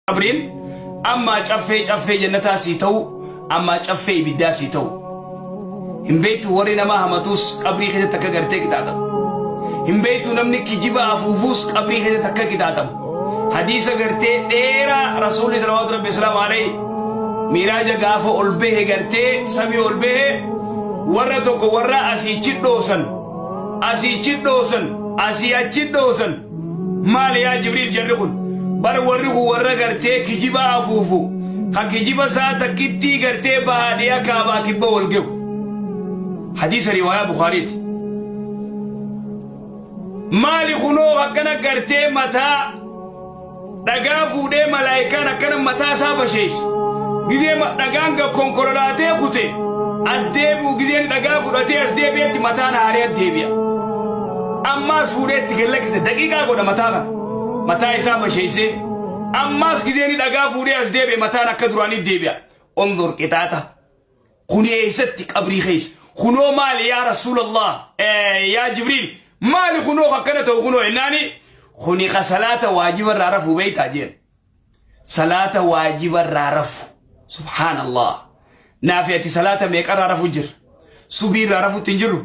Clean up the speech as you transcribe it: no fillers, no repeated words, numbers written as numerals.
Qabriin ammaa caffee caffee jannataa sii ta'u, ammaa caffee ibiddaa sii ta'u. Hin beektu, warri namaa hamatuus qabrii keessatti akka gartee qixaaxamu. Hin beektu, namni kijiba afuufuus qabrii keessatti akka qixaaxamu. Hadiisa gartee dheeraa Rasuulli salawaatu rabbi islaamu alayhi miiraaja gaafa ol bahe, gartee samii ol bahe, warra tokko warra asiichi dhoosan, asiichi dhoosan, asii achi dhoosan. Maali yaa Jibriil jarri kun? Bar warri kun warra gartee kijiba afuufu, ka kijiba isaa takkittii gartee bahaa dhiya kaabaa kibba wal ge'u. Hadiisa riwaayaa Bukhaariiti. Maali kunoo akkana gartee mataa dhagaa fuudhee malaayikaan akkana mataa isaa basheessu. Gizee dhagaan ga konkololaatee kute as deebi'u, gizeen dhagaa fudhatee as deebi'etti mataan haaree deebi'a. Ammaas fuudhee itti gallakkise, daqiiqaa godha mataa kana. Mataa isaa basheessee ammaas gizeen dhagaa fuudhee as deebi'e mataan akka duraanii deebi'a. Onzur qixaaxa. Kuni eessatti? Qabrii keessa. Kunoo maali yaa Rasuulallah, yaa Jibriil, maali kunoo akkana ta'u kunoo jennaani, kuni ka salaata waajiba irraa rafu beektaa jeen. Salaata waajiba irraa rafu. Subhaanallah. Naafi ati salaata meeqa irraa rafu jira? Subii irraa rafutti hin jirru.